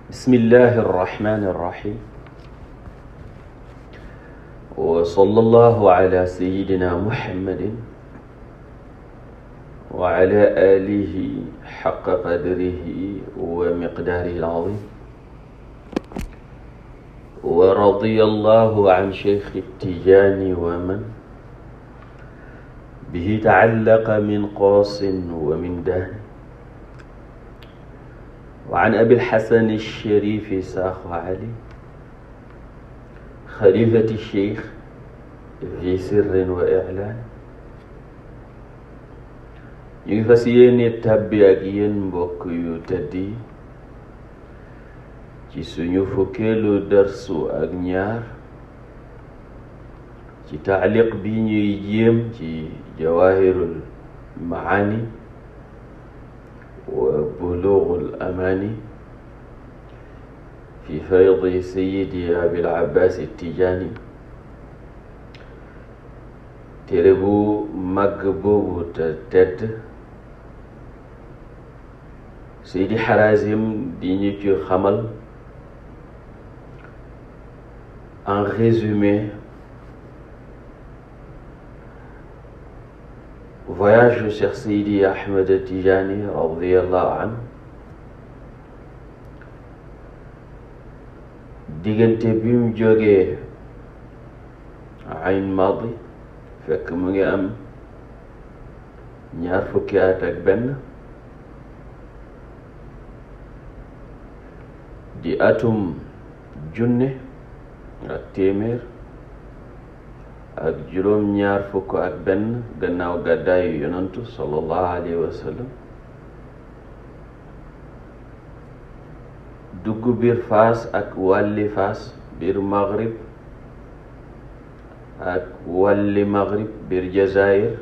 bismillahi irrahmani irrahim wa sallallahu ala sayidina muhammadin wa ala alihi xaqa qadrihi wa miqdaarihi al-azim wa radiyallahu an cheikh Tijaani wa man bihi taallaqa min qaasin wa min daani wa an abil xasan sharifi Sakho Ali xalifati cheikh fi sirrin wa i'laan. ñu ngi fas yéene tàbbi ak yéen mbokk yu teddi ci suñu fukkeelu darsu ak ñaar ci taaliq bi ñuy jéem ci jawaahirul maani wa buluugul amaani fi faydi sayyidi abil abbaas tijaani, téere bu màgg boobu te tedd Seydi Harazim di ñu ci xamal en résumé voyage yu Cheikh Seydi Ahmed Tijaani radiyallahu anhu diggante bi mu jógee Ayn Madi fekk mu ngi am ñaar fukki at ak benn di atum junne ak téeméer ak juróom ñaar fukk ak benn gannaaw gàddaayu yonantu sallallahu alayhi wa sallam dugg biir Faas ak wàlli Faas biir Maghrib ak wàlli Maghrib biir Jazaïr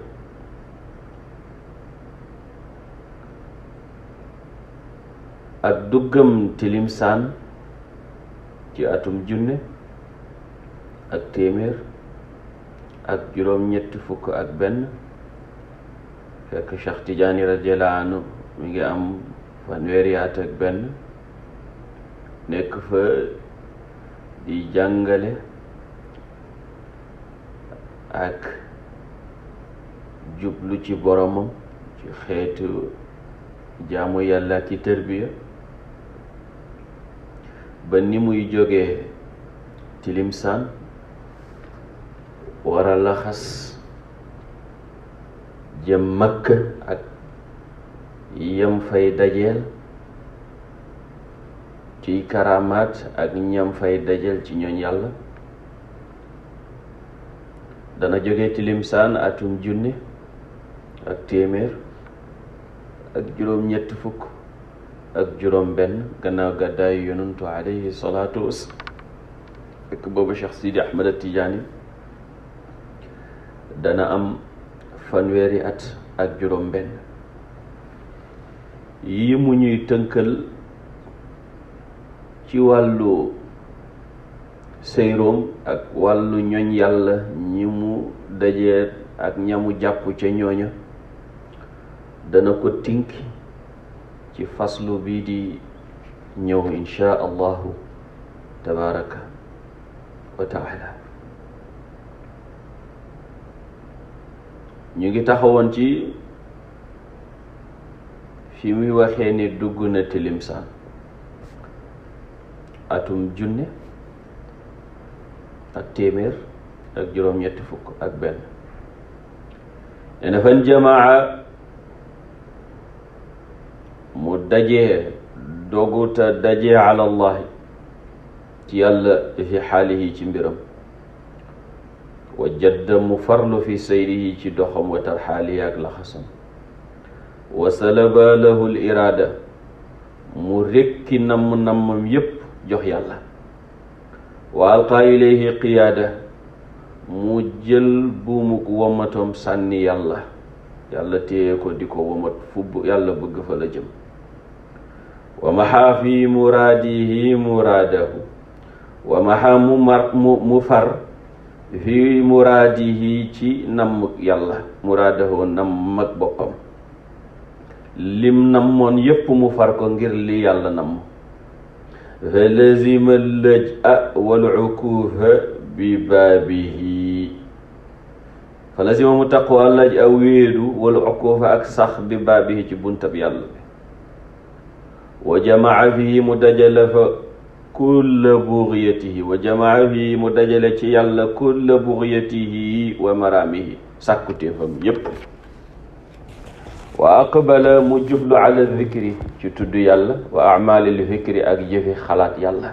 ak duggam Tilimsaan ci atum junne ak téeméer ak juróom ñetti fukk ak benn fekk Cheikh Tijaani radiyallahu anhu mi ngi am fanweeri at ak benn nekk fa di jàngale ak jublu ci boromam ci xeetu jaamu yàlla ci tërbiya ba ni muy jógee Tilimsaan war a laxas jëm Makka ak yam fay dajeel ci karamaat ak ñam fay dajeel ci ñooñ yàlla. dana jóge Tilimsaan atum junne ak téeméer ak juróom ñetti fukk ak juróom benn gannaaw gàddaayu yonantu alayhi salaatu wassalaam fekk boobu Cheikh Sidi Ahmed Tijaani dana am fanweeri at ak juróom benn. yi mu ñuy tënkal ci wàllu seyroom ak wàllu ñoñ yàlla ñi mu dajee ak ñamu jàpp ca ñooña dana ko tinki ci faslu bii di ñëw insha allahu tabaraka wa taala. ñu ngi taxawoon ci fi muy waxee ni dugg na Tilimsaan atum junne ak téeméer ak juróom ñetti fukk ak benn. ne fan jamaa mu dajee doguta dajee ala allahi ci yàlla fi xaalihi ci mbiram wa jadda mu farlu fi sayrihi ci doxam wa tarxaalihi ak laxasam wa salaba lahu l iraada mu rekki namm-nammam yépp jox yàlla wa alqaa ilayhi qiyaada mu jël buumuk womatom sànni yàlla yàlla téye ko di ko womat fu yàlla bëgg fa la jëm. wa maxa fi muraadihi muraadahu wa maxa mu far fi muraadihi ci namm yàlla muraadahu namm ak boppam lim nammoon yépp mu far ko ngir li yàlla namm fa lazima laj-a wal ukuufa bi baabihi fa lazima mu taqwa laj-a wéedu wal ukuufa ak sax bi baabihi ci buntab yàlla bi wa jamaa fihi mu dajale fa kulla bugyatihi wa jamaa fihi mu dajale ci yàlla kulla bugyatihi wa maraamihi sàkkuteefam yépp wa aqbala mu jublu ala zikri ci tudd yàlla wa amalil fikri ak jëfi xalaat yàlla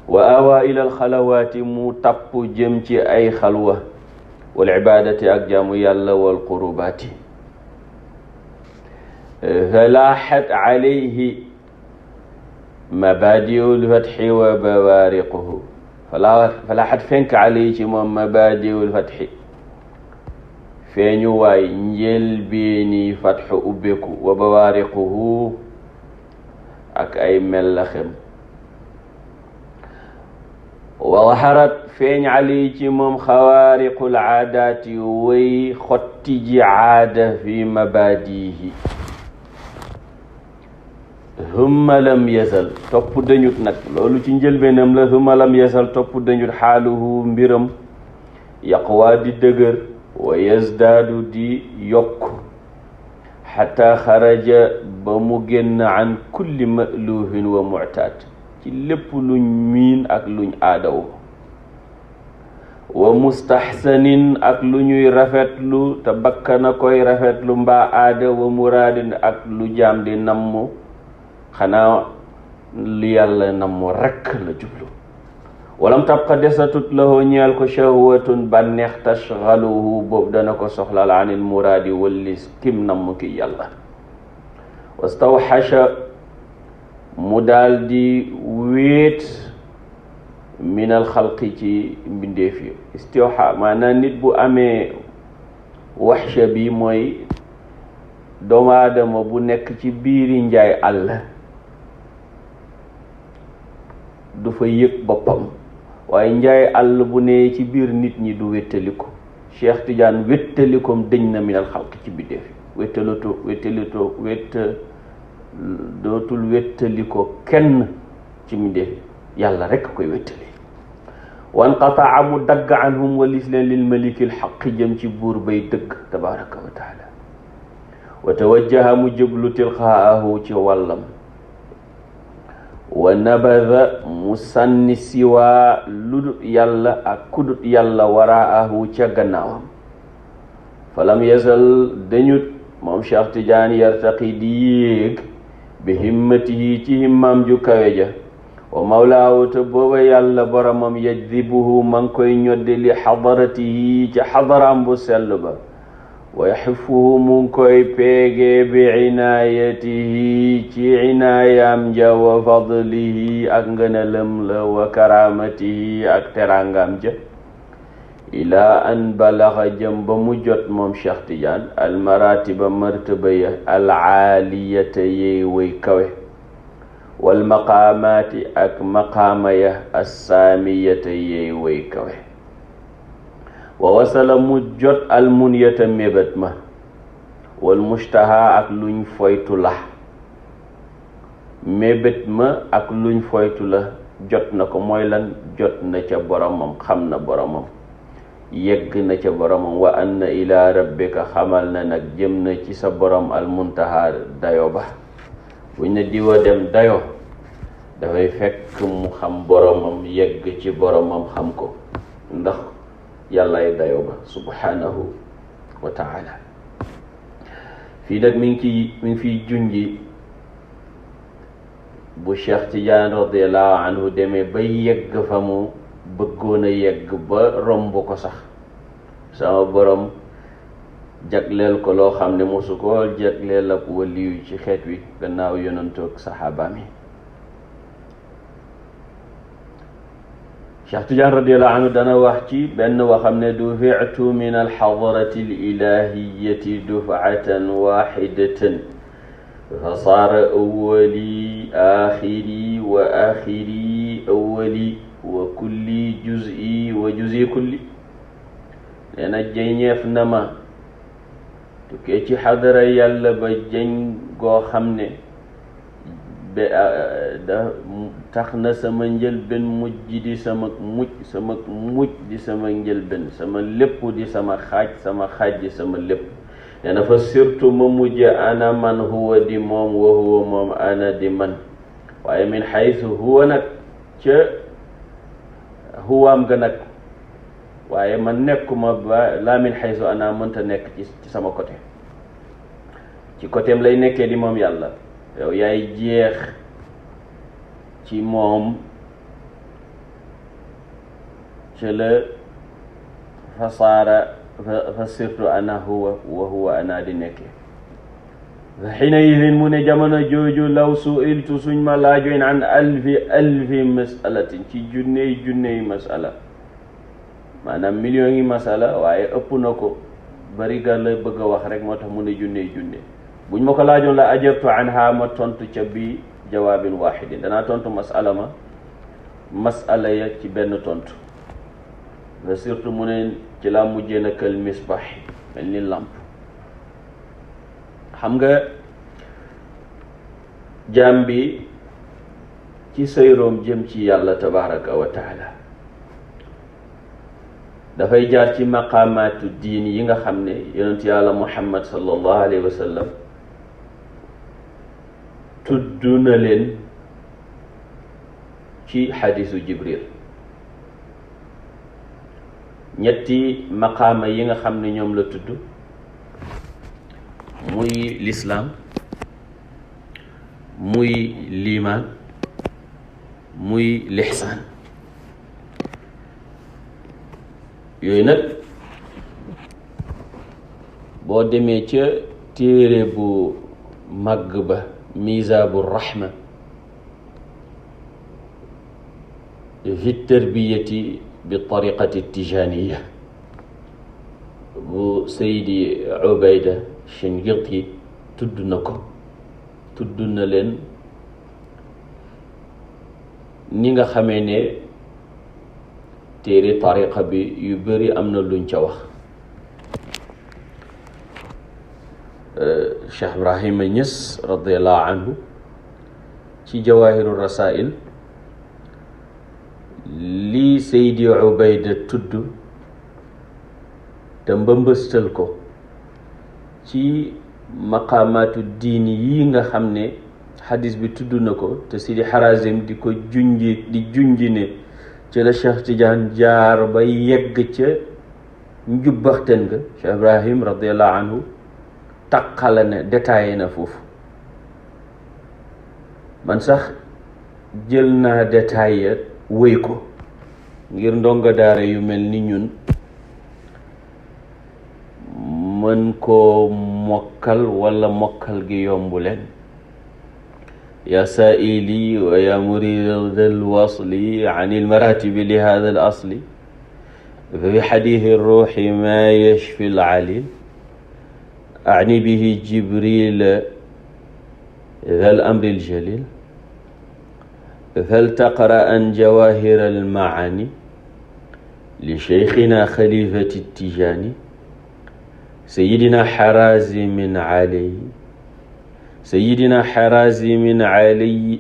wa awa ila alxalawaati mu tapp jëm ci ay xalwa wal ibaadati ak jaamu yàlla wal qurubaati falaaxat alayhi mabaadiul fatxi wa bawaariquhu falaaxat fenk alayhi ci moom mabaadiul fatxi feeñu waay njëlbeeni fatxu ubbeeku wa bawaariquhu ak ay mellaxem wa waxarat feeñ ali ci moom xawaariqul aadaati way xotti ji aada fi mabaadihi humma lam yasal topp dañut nag loolu ci njëlbeenam la humma lam yasal topp dañut xaaluhu mbiram yaqwaa di dëgër wa yazdaadu di yokk xataa xaraja ba mu génn an kulli maluufin wa muctaad ci lépp luñ miin ak luñ aadaw wa mustaxsanin ak lu ñuy rafetlu te bakkana koy rafetlu mbaa aada wa muraadin ak lu jaam di namm xanaa lu yàlla namm rekk la jublu walam tabqa desatut lahu ñeel ko shahwatun bànneex tashgaluhu boobu dana ko soxlal anil muraadi wallis kim namm ki yàlla wastawxasha mu daal di wéet minal xalqi ci mbindeef yi istawxa maanaam nit bu amee waxsha bi mooy doomu aadama bu nekk ci biiri njaay àll du fa yëg boppam waaye njaay àll bu ne ci biir nit ñi du wéttaliko Cheikh Tidiane wéttalikoom dëñ na minal xalqi ci mbindeef yi dootul wéttaliko kenn ci mbindeef yi yàlla rekk koy wéttali wanqataa mu dagg anhum walis leen lil maliki lxaqi jëm ci buur bay dëgg tabaraka wa taala wa tawajjaha mu jëblu tilqaahu ci wàllam wa nabada mu sànni siwaa ludut yàlla ak kudut yàlla waraahu ca gannaawam falam yazal dañut moom Cheikh Tidiane yartaqi di yéeg bi himmatihi ci himmaam ju kawe ja wa mawlaahu te booba yàlla boromam yajdibuhu ma ngi koy ñoddi li xadaratihi ci xadaraam bu sell ba wa yaxifuhu mu ngi koy peege bi inaayatihi ci inaayaam ja wa fadlihi ak ngënalam la wa karamatihi ak teraangam ja ilaa an balaxa jëm ba mu jot moom Cheikh Tidiane almaratiba martaba ya alaaliyata yey way kawe wal maqaamaati ak maqaama ya assaamiyata yey way kawe wa wasala mu jot almunyata mébét ma wal mushtaha ak luñ foytu la mébét ma ak luñ foytu la jot na ko mooy lan jot na ca boromam xam na boromam yegg na ca boromam wa anna ila rabbika xamal na nag jëm na ci sa borom almuntaha dayo ba buñ ne diwa dem dayo dafay fekk mu xam boromam yegg ci boromam xam ko ndax yàllaay dayo ba subhanahu wa taala fii nag mi ngi fiy junji bu Cheikh Tidiane radiallahu anhu demee ba yegg fa mu bëggoon a yegg ba romb ko sax sama borom jagleel ko loo xam ne mosu ko jagleel ak waliyu ci xeet wi gannaaw yonantoog saxaabaam yi Cheikh Tidiane radiallahu anhu dana wax ci benn waxam ne dufi'tu min alxadarati alilahiyati dufatan waxidatan fa saara awwali axiri wa axiri awwali wa kulli juz'i wa juz'i kulli nee na jëñeef na ma tukkee ci xadara yàlla ba jëñ goo xam ne tax na sama njëlbeen mujj di sama mujj di sama njëlbeen, sama lépp di sama xaaj di sama lépp. nee na fa surtout ma mujj ana man huwa di moom wa huwa moom ana di man. waaye min xaysu huwa nag ca huwaam ga nag, waaye man nekkuma ba laa min xaysu ana mënta nekk ci sama côté, ci côté am lay nekkee di moom yàlla. yow yaay jeex ci moom ca la fa saara fa sirtu ana huwa wa huwa ana di nekkee. fa xina idin mu ne jamono jooju law suiltu suñ ma laajoon an alfi masalatin ci junney masala, maanaam millions yi masala, waaye ëpp na ko, bari ga la bëgg a wax rek moo tax mu ne junne buñ ma ko laajoon la ajabtu anha ma tontu ca bi jawaabin waxidin, danaa tontu masala ya ci benn tontu. ba surtout mu ne ci laa mujjee na kal misbax, mel ni lamp. xam nga jaam bi ci sayroom jëm ci yàlla tabaraka wa taala dafay jaar ci maqaamaatu diin yi nga xam ne yonent yàlla muhammad sallallahu alayhi wa sallam tudd na leen ci xadisu jibril. ñetti maqaama yi nga xam ne ñoom la tudd muy lislaam, muy liimaan, muy lixsaan. yooyu nag boo demee ca téere bu màgg ba miizaabu rahma fi tarbiyati bi tariqati tijaniya bu Seydi Ubayda Shinqiti tudd na leen ni nga xamee ne téere tariqa bi yu bëri am na luñ ca wax. Cheikh Ibrahima Niass radiallahu anhu ci Jawaahiru Rasaa'il lii Seydi Ubayda tudd te mbëmbëstal ko ci maqaamaatu diini yi nga xam ne xadis bi tudd na ko, te Sidi Harazim di ko junji ne ci la Cheikh Tidiane jaar ba yegg ca njubbaxten nga. Cheikh Ibrahim radiallahu anhu taqala ne détaillé na foofu. man sax jël naa détaillé wéy ko ngir ndongo daara yu mel ni ñun mën koo mokkal wala mokkal gi yombu leen. ya saaili wa ya murida alwasli an almaratibi li hada al asli fa fi xadithi ruuxi ma yashfi alalil ani bihi jibril ذا الأمر الجليل فلتقرأ جواهر المعاني لشيخنا خليفة التجاني سيدنا حرازم علي سيدنا حرازم علي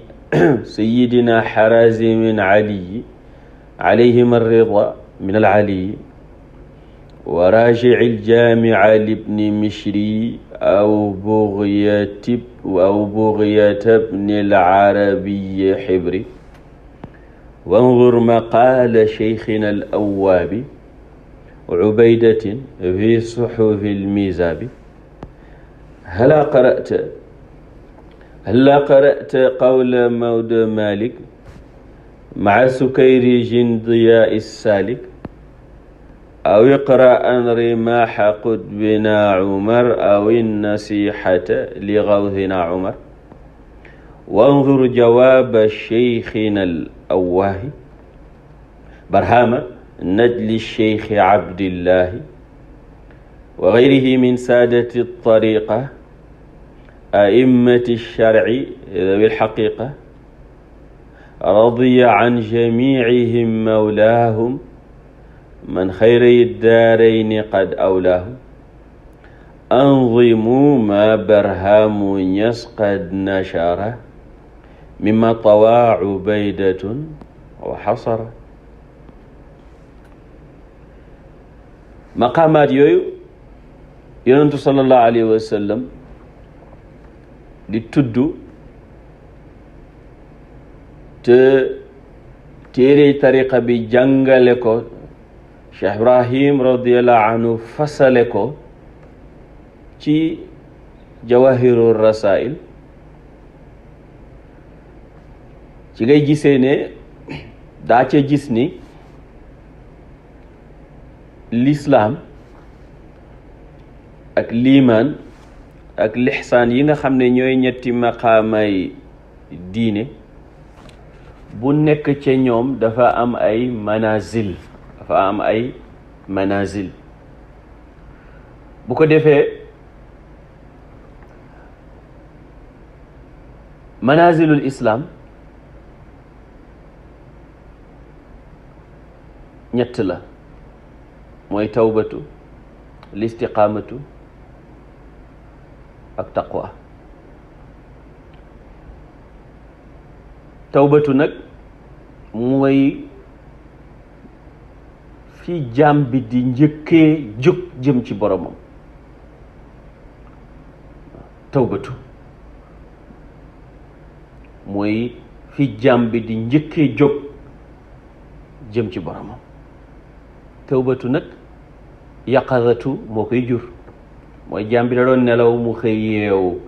سيدنا حرازم علي عليهم الرضا من العلي وراجع الجامع لابن مشري أو بغية ابن العربي حبري وانظر مقال شيخنا الأواب عبيدة في صحف الميزاب هلا قرأت قول مود مالك مع سكيرج ضياء السالك أو اقرأ رماح قطبنا عمر أو النصيحة لغوثنا عمر وانظر جواب شيخنا الأواه برهام نجل الشيخ عبد الله وغيره من سادة الطريقة أئمة الشرع ذوي الحقيقة رضي عن جميعهم مولاهم من خيري الدارين قد أولاهم أنظموا ما برهام يس قد نشره mimma tawaa ubaydatun wa xasara. maqaamaat yooyu yonentu sallallahu alayhi wa sallam di tudd te téere tariqa bi jàngale ko, Cheikh Ibrahim radiallahu anhu fasale ko ci jawahiru rasail, ci ngay gisee ne daa ca gis ni lislaam ak liimaan ak lixsaan yi nga xam ne ñooy ñetti maqaamay diine, bu nekk ca ñoom dafa am ay manazil, bu ko defee manazilul islaam ñett la, mooy tawbatu, listiqaamatu ak taqwa. tawbatu nag mooy fi jaam bi di njëkkee jóg jëm ci boromam. tawbatu mooy fi jaam bi di njëkkee jóg jëm ci boromam. tawbatu nag yaqazatu moo koy jur, mooy jaam bi da doon nelaw mu xëy yeewu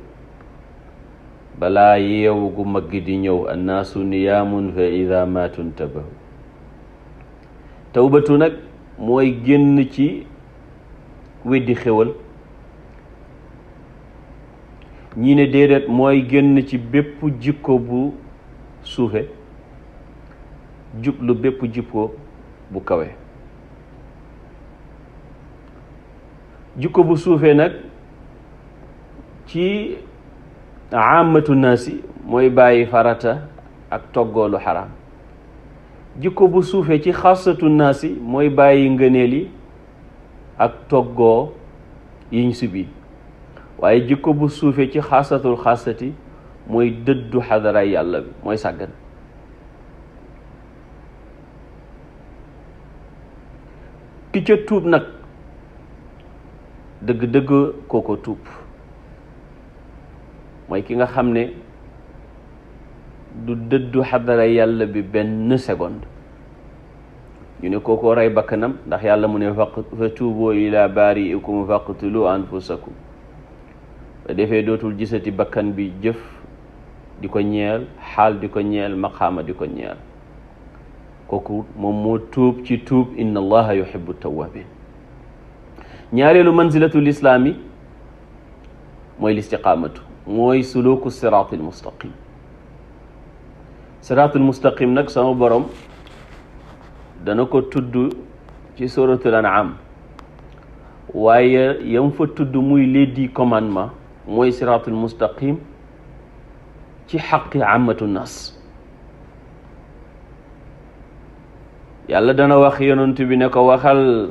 balaa yeewu gu mag gi di ñëw. annaasu niyaamun fa ida maatu ntabahu. tawbatu nag mooy génn ci weddi xéwal. ñii ne déedéet, mooy génn ci bépp jikko bu suufe, jublu bépp jikko bu kawe. jikko bu suufee nag ci amatu naasi mooy bàyyi farata ak toggoolu xaraam. jikko bu suufee ci xasatu naasi mooy bàyyi ngëneel yi ak toggoo yiñ sibi. waaye jikko bu suufee ci xasatul xasati mooy dëddu xadara yàlla bi, mooy sàggan. ki ca tuub nag dëgg-dëgg kooko tuub, mooy ki nga xam ne du dëddu xadara yàlla bi benn seconde. ñu ne kooko rey bakkanam, ndax yàlla mu ne fa tuuboo ila baari'ikum faqtulu anfusakum. ba defee dootul gisati bakkan bi jëf di ko ñeel, xaal di ko ñeel, maqaama di ko ñeel. kooku moom moo tuub ci tuub inna allaha yuhibbu tawwabin. ñaareelu manzilatul islaami mooy listiqaamatu, mooy suluku siraatul mustaqim. siraatul mustaqim nag sama borom dana ko tudd ci suratul an'am, waaye yam fa tudd muy les 10 commandements mooy siraatul mustaqim ci xaqi amatu nas. yàlla dana wax yonent bi ne ko waxal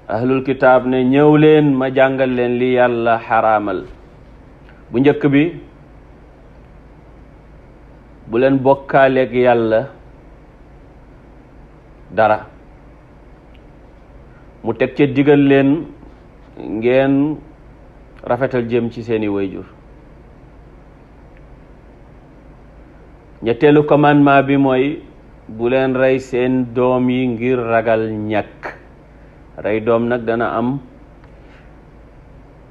ahlul kitaab ne ñëw leen ma jàngal leen li yàlla xaraamal. bu njëkk bi, bu leen bokkaaleeg yàlla dara. mu teg ca digal leen ngeen rafetal jëm ci seeni wayjur. ñetteelu commandement bi mooy bu leen rey seen doom yi ngir ragal ñàkk. rey doom nag dana am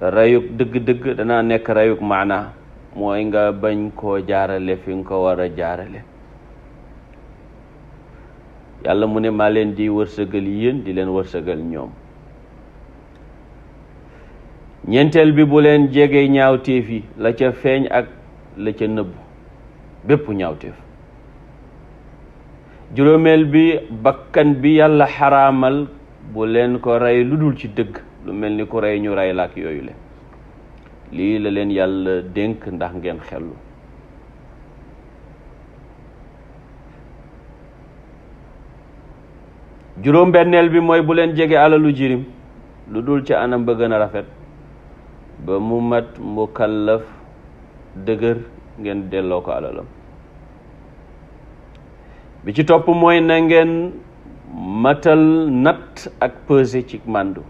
reyuk dëgg-dëgg, dana nekk reyuk maana, mooy nga bañ koo jaarale fi nga ko war a jaarale. yàlla mu ne maa leen di wërsëgal yéen di leen wërsëgal ñoom. ñeenteel bi, bu leen jege ñaawteef yi, la ca feeñ ak la ca nëbbu, bépp ñaawteef. juróomeel bi, bakkan bi yàlla xaraamal bu leen ko rey lu dul ci dëgg, lu mel ni ku rey ñu rey la ak yooyu le. lii la leen yàlla dénk ndax ngeen xellu. juróom benneel bi mooy bu leen jege alalu jirim lu dul ci anam ba gën a rafet, ba mu mat mukallaf dëgër ngeen delloo ko alalam. bi ci topp mooy na ngeen matal natt ak pesé ci màndu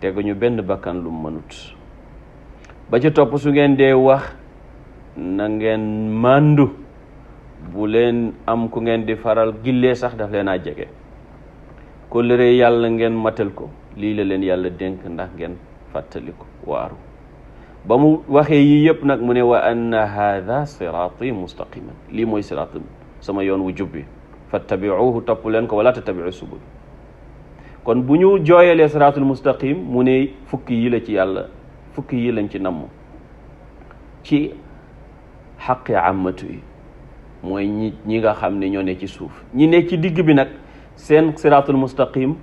teguñu benn bakkan lu mënut. ba ci topp su ngeen dee wax na ngeen màndu, bu leen am ku ngeen di faral gillee sax daf leen a jege. kóllëre yàlla ngeen matal ko, lii la leen yàlla dénk ndax ngeen fàttali ko waaru. ba mu waxee yii yëpp nag mu ne wa anna haada siraati mustaqiman, lii mooy siraat sama yoon wu jub bi, fattabiuhu topp leen ko wala tattabiu subul. kon bu ñu jooyalee siraatul mustaqim mu ne fukki yi la ci yàlla, fukki yi lañ ci namm ci xaqi amatu yi, mooy ñi nga xam ne ñoo ne ci suuf. ñi ne ci digg bi nag seen siraatul mustaqim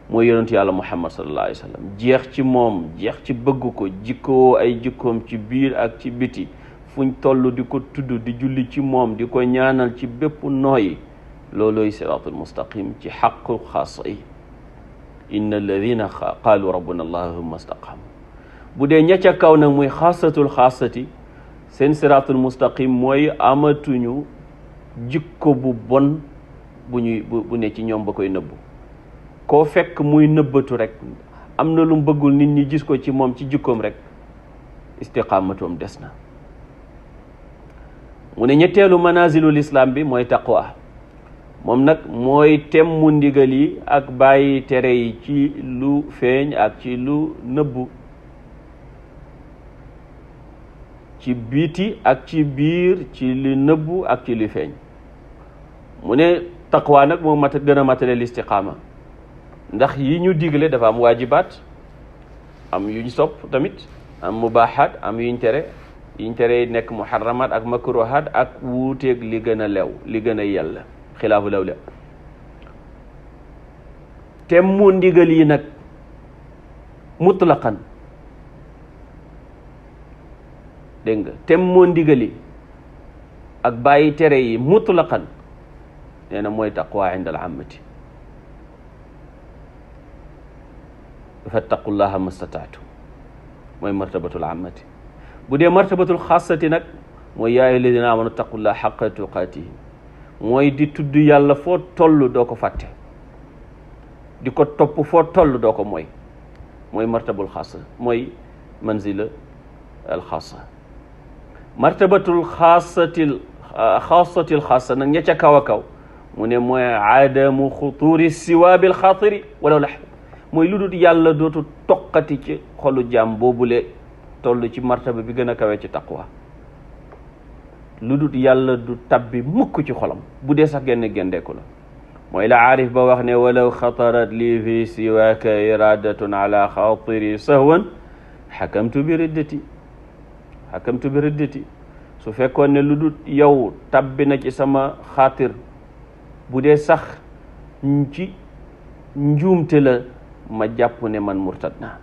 mooy yonent yàlla muhammad sallallahu alayhi wa sallam, jeex ci moom, jeex ci bëgg ko, jikkoo ay jikkoom ci biir ak ci biti, fuñ toll di ko tudd, di julli ci moom, di ko ñaanal ci bépp nooyi. loolooy siraatul mustaqim ci xaqu xaasa yi. inna alladina qaalu rabbuna allah humma staqaamu. bu dee ña ca kaw nag muy xaasatul xaasati, seen siraatul mustaqim mooy amatuñu jikko bu bon bu ne ci ñoom ba koy nëbbu. koo fekk muy nëbbatu rek, am na lu mu bëggul nit ñi gis ko ci moom ci jikkoom rek, istiqaamatoom des na. mu ne ñetteelu manazilul islam bi mooy taqwa. moom nag mooy temmu ndigal yi ak bàyyi tere yi ci lu feeñ ak ci lu nëbbu, ci biti ak ci biir, ci li nëbbu ak ci li feeñ. mu ne taqwa nag moo gën a matale listiqaama, ndax yi ñu digle dafa am waajibaat, am yuñ sopp tamit, am mubaaxaat, am yiñ tere yi nekk muharramaat ak makruhaat ak wuuteeg li gën a lew, li gën a yella, xilaafu law la. te mu ndigal yi nag mutlaqan, dégg nga, te mu ndigal yi ak bàyyi tere yi mutlaqan, nee na mooy taqwa inda al ammati. fattaqullaha mastataatu mooy martabatul ammati. bu dee martabatul xaasati nag mooy yaa ayyuha alladina amanu taqullaha xaqa tuqaatihi, mooy di tudd yàlla foo toll doo ko fàtte, di ko topp foo toll doo ko mooy martabul xaasa, mooy manzila al xaasa. martabatul xaasatil xaasa nag ña ca kaw a kaw mu ne mooy aadamu xutuuri siwaabil xaatiri wala la, mooy lu dul yàlla dootu toqati ci xolu jaam boobule toll ci martaba bi gën a kawe ci taqwa. lu dul yàlla du tabbi mukk ci xolam, bu dee sax gendeeku la. mooy la aarif ba wax ne walaw xatarat lii fi siwaaka iradatun ala xaatiri sahwan xakamtu bi riddati. su fekkoon ne lu dul yow tabbi na ci sama xaatir, bu dee sax ci njuumte la, ma jàpp ne man murtad naa.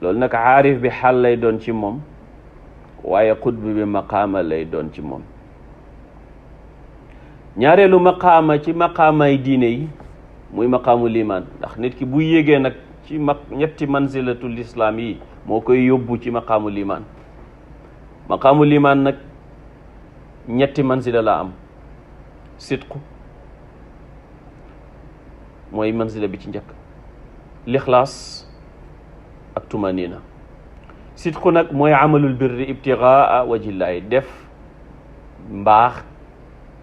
loolu nag aarif bi xaal lay doon ci moom, waaye xutb bi maqaama lay doon ci moom. ñaareelu maqaama ci maqaamay diine yi muy maqaamu limaan, ndax nit ki bu yégee nag ci ñetti manzilatul islaam yi moo koy yóbbu ci maqaamu limaan. maqaamu limaan nag ñetti manzila la am. sidqu mooy manzila bi ci njëkk, lixlaas ak tumanina. sidqu nag mooy amalul birri ibtigaa wajhillaahi, def mbaax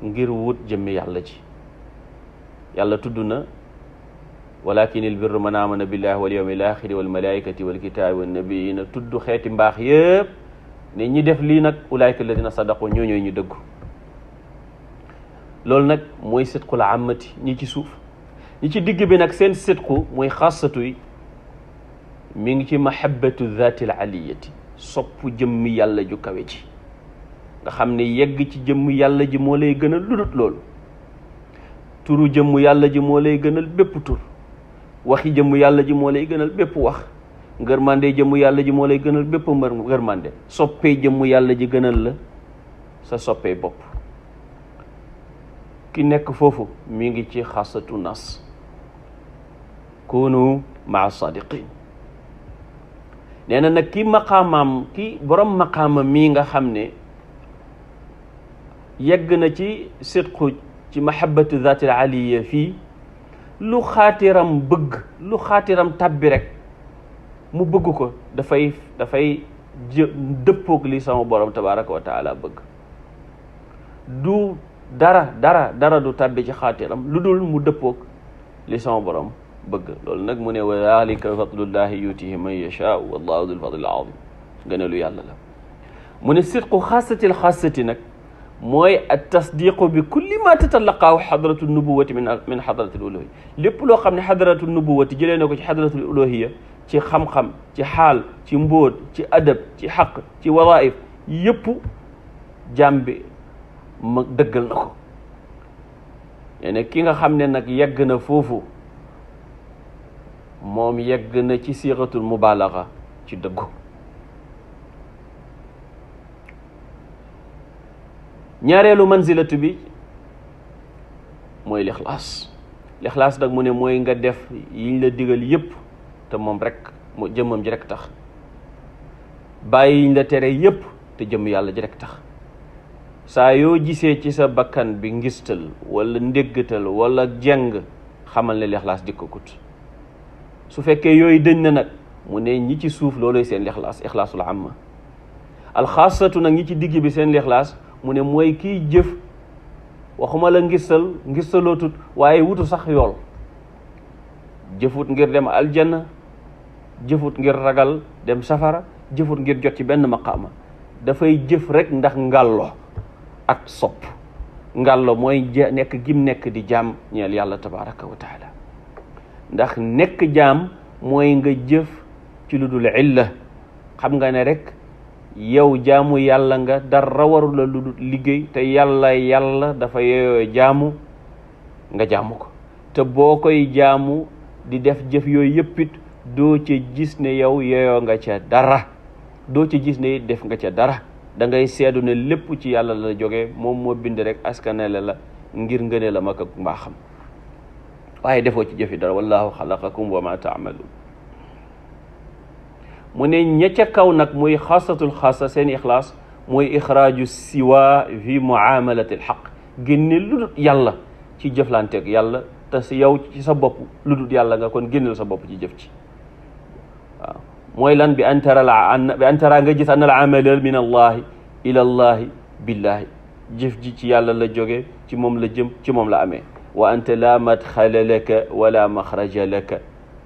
ngir wut jëmmi yàlla ci. yàlla tudd na walakinil birru man amana billahi wal yawmil axiri wal malaikati wal kitaabi wan nabiyina, tudd xeeti mbaax yëpp ne ñi def lii nag ulaayka alladina sadaqu, ñooñooy ñu dëggu. loolu nag mooy sidqul amati, ñi ci suuf. ñi ci digg bi nag seen sidqu mooy xaasatu yi, mi ngi ci mahabbatu dhaatil aliyati, sopp jëmmi yàlla ju kawe ji, nga xam ne yegg ci jëmm yàlla ji moo lay gënal lu dul loolu. turu jëmm yàlla ji moo lay gënal bépp tur, waxi jëmm yàlla ji moo lay gënal bépp wax, ngërmande jëmm yàlla ji moo lay gënal bépp ngërmande, soppee jëmm yàlla ji gënal la sa soppee bopp. ki nekk foofu mi ngi ci xasatu nas, kunu maa sadiqin. nee na nag ki borom maqaama mii nga xam ne yegg na ci sidqu ci mahabbatu zaatil aliya fii lu xaatiram bëgg lu xaatiram tabbi rek mu bëgg ko dafay dëppoog li sama borom tabaraka wa taala bëgg. du dara du tabbi ci xaatiram lu dul mu dëppoog li sama borom bëgg. loolu nag mu ne wa zalika fadlullahi yutihi man yashaa wallahu dul fadlil azim gëneelu yàlla la. mu ne sidqu xaasatil xaasati nag mooy at tasdiqu bi kulli ma tatalaqaahu xadratu nubuwati min xadratil uluhiya. lépp loo xam ne xadratu nubuwati jëlee na ko ci xadratul uluhiya ci xam-xam ci xaal ci mbóot ci adab ci xaq ci wawaif yëpp jaam bi ma dëggal na ko. ne ki nga xam ne nag yegg na foofu moom yegg na ci siixatul mubaalaga ci dëggu. ñaareelu manzilatu bi mooy lixlaas. lixlaas nag mu ne mooy nga def yiñ la digal yëpp te moom rek mu jëmmam ji rek tax, bàyyi yiñ la tere yëpp te jëmm yàlla ji rek tax. saa yoo gisee ci sa bakkan bi ngistal wala ndéggatal wala jeng xamal ne lixlaas dikkakut. su fekkee yooyu dëñ na nag mu ne ñi ci suuf looloy seen lixlaas, ixlaasul amma. alxaasatu nag ñi ci digg bi seen lixlaas mu ne mooy kiy jëf waxuma la ngistalootut waaye wutu sax yool. jëfut ngir dem aljanna, jëfut ngir ragal dem safara, jëfut ngir jot ci benn maqaama. dafay jëf rek ndax ngàllo ak sopp. ngàllo mooy nekk gim nekk di jaam ñeel yàlla tabaraka wa taala. ndax nekk jaam mooy nga jëf ci lu dul illa. xam nga ne rek yow jaamu yàlla nga, dara waru la lu dul liggéey te yàlla dafa yeyoo jaamu nga jaamu ko. te boo koy jaamu di def jëf yooyu yëppit doo ca gis ne yow yeyoo nga ca dara, doo ca gis ne def nga ca dara. da ngay seedu ne lépp ci yàlla la jógee, moom moo bind rek askanele la ngir ngëne la mag ak mbaaxam, waaye defoo ci jëfi dara. wallahu xalaqakum wa ma taamaluun. mu ne ña ca kaw nag muy xaasatul xaasa seen ixlaas mooy ixraaju siwa fi muamalati alxaq. génne lu dul yàlla ci jëflanteeg yàlla, te si yow ci sa bopp lu dul yàlla nga, kon génneel sa bopp ci jëf ci. waaw mooy lan bi antara nga gis an al amala min allahi ila allahi billahi. jëf ji ci yàlla la jóge, ci moom la jëm, ci moom la amee. wa anta la madxala laka wala maxraja laka.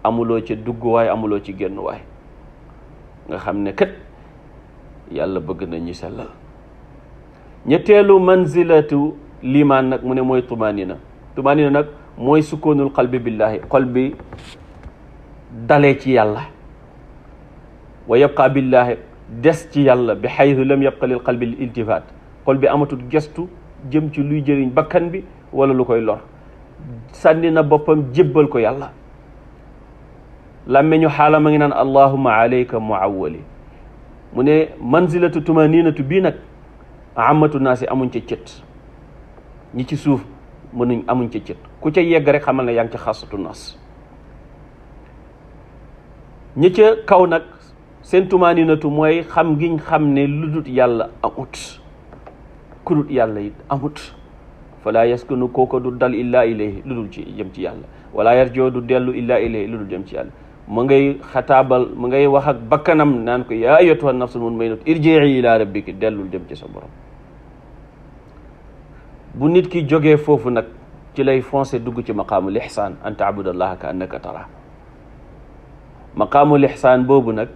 amuloo ci dugguwaay, amuloo ci génnuwaay. nga xam ne kat yàlla bëgg na ñi sellal. ñetteelu manzilatu limaan nag mu ne mooy tumanina. tumanina nag mooy sukkoonul qalbi billahi. xol bi dalee ci yàlla. wa yabqa billahi, des ci yàlla bi xaytu lam yabqa lil qalbi l iltifaat. xol bi amatul gestu jëm ci luy jëriñ bakkan bi wala lu koy lor. sànni na boppam jébbal ko yàlla. làmmeñu xaala ma ngi naan allahumma alayka muawwali. mu ne manzilatu tumaninatu bii nag amatu naasi amuñ ca cët. ñi ci suuf amuñ ca cët. ku ca yegg rek xamal ne yaa ngi ca xasatu naas. ñi ca kaw nag seen tumaninatu mooy xam giñ xam ne lu dut yàlla amut, ku dut yàlla it amut. fala yaskunu kooko du dal illa ilayhi lu dul ci jëm ci yàlla. wala yarjoo du dellu illa ilayhi lu dul jëm ci yàlla. mu ngay xataabal, mu ngay wax ak bakkanam naan ko yaa ayyatuha nafsul mutma'innatu irji'i ila rabbiki, dellul jëm ci sa borom. bu nit ki jógee foofu nag ci lay foncé dugg ci maqaamul ihsaan, an ta'budallaha ka annaka tara. maqaamul ihsaan boobu nag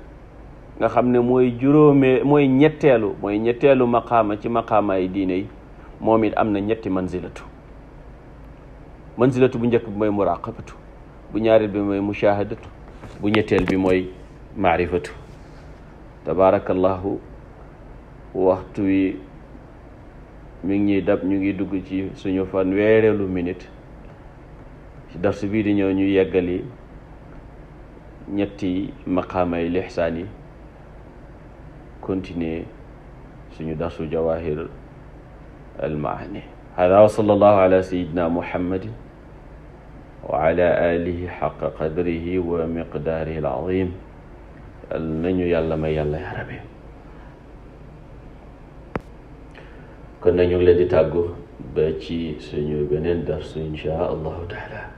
nga xam ne mooy ñetteelu maqaama ci maqaamaay diine yi, moom it am na ñetti manzilatu. manzilatu bu njëkk bi mooy muraqabatu, bu ñaareel bi mooy mushahadatu, bu ñetteel bi mooy maarifatu. tabaarakallahu waxtu wi mi ngi ñuy dab, ñu ngi dugg ci suñu fanweereelu minute ci darsu bii di ñëw ñu yeggali ñetti maqaamay lixsaan yi, continuer suñu darsu jawahir al maani. hada wa sallallahu ala sayyidina muhammadin wa ala alihi xaqa qadrihi wa miqdaarihi al azim. nañu yàlla may yàlla ya rabbi. kon nag ñu ngi leen di tàggu ba ci suñu beneen darsu insha allahu taala